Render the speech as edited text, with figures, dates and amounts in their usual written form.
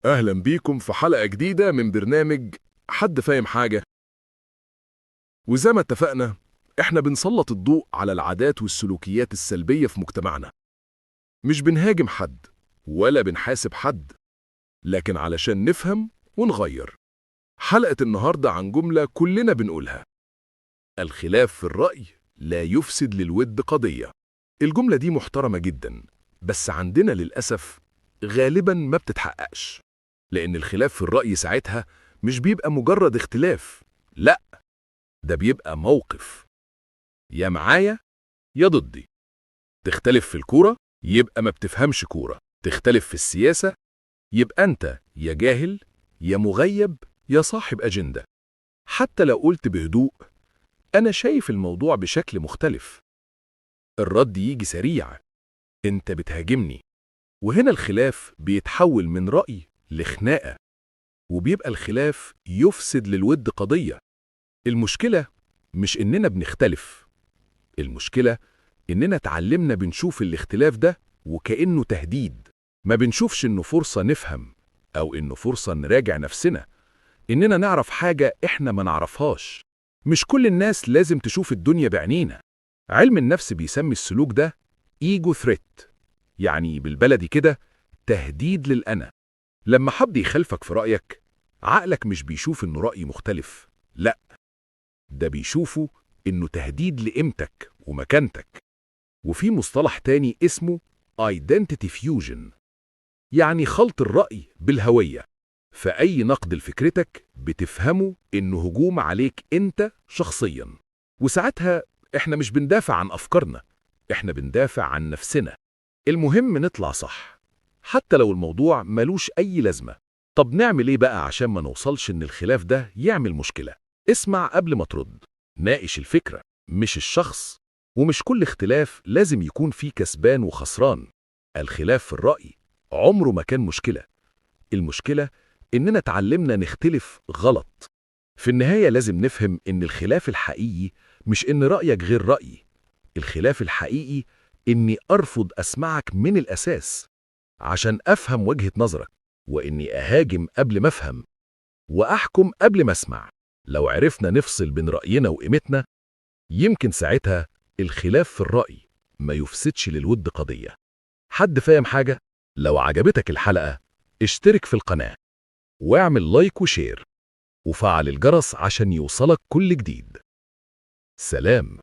أهلا بيكم في حلقة جديدة من برنامج حد فاهم حاجة. وزي ما اتفقنا، احنا بنسلط الضوء على العادات والسلوكيات السلبية في مجتمعنا. مش بنهاجم حد ولا بنحاسب حد، لكن علشان نفهم ونغير. حلقة النهاردة عن جملة كلنا بنقولها: الخلاف في الرأي لا يفسد للود قضية. الجملة دي محترمة جدا، بس عندنا للأسف غالبا ما بتتحققش، لأن الخلاف في الرأي ساعتها مش بيبقى مجرد اختلاف، لأ، ده بيبقى موقف، يا معايا يا ضدي. تختلف في الكورة يبقى ما بتفهمش كورة، تختلف في السياسة يبقى أنت يا جاهل يا مغيب يا صاحب أجندة. حتى لو قلت بهدوء أنا شايف الموضوع بشكل مختلف، الرد يجي سريع: أنت بتهاجمني. وهنا الخلاف بيتحول من رأي لخناقة، وبيبقى الخلاف يفسد للود قضية. المشكلة مش إننا بنختلف، المشكلة إننا اتعلمنا بنشوف الاختلاف ده وكأنه تهديد، ما بنشوفش إنه فرصة نفهم، أو إنه فرصة نراجع نفسنا، إننا نعرف حاجة إحنا ما نعرفهاش. مش كل الناس لازم تشوف الدنيا بعينينا. علم النفس بيسمي السلوك ده ego threat، يعني بالبلدي كده تهديد للأنا. لما حد يخالفك في رأيك، عقلك مش بيشوف إنه رأي مختلف، لأ، ده بيشوفه إنه تهديد لقيمتك ومكانتك. وفي مصطلح تاني اسمه identity fusion، يعني خلط الرأي بالهوية، فأي نقد لفكرتك بتفهمه إنه هجوم عليك أنت شخصيا. وساعتها إحنا مش بندافع عن أفكارنا، إحنا بندافع عن نفسنا. المهم نطلع صح، حتى لو الموضوع ملوش أي لازمة. طب نعمل إيه بقى عشان ما نوصلش إن الخلاف ده يعمل مشكلة؟ اسمع قبل ما ترد، ناقش الفكرة مش الشخص. ومش كل اختلاف لازم يكون فيه كسبان وخسران. الخلاف في الرأي عمره ما كان مشكلة، المشكلة إننا اتعلمنا نختلف غلط. في النهاية لازم نفهم إن الخلاف الحقيقي مش إن رأيك غير رأيي، الخلاف الحقيقي إني أرفض أسمعك من الأساس عشان أفهم وجهة نظرك، وإني أهاجم قبل ما أفهم، وأحكم قبل ما أسمع. لو عرفنا نفصل بين رأينا وقيمتنا، يمكن ساعتها الخلاف في الرأي ما يفسدش للود قضية. حد فاهم حاجة؟ لو عجبتك الحلقة اشترك في القناة واعمل like و share وفعل الجرس عشان يوصلك كل جديد. سلام.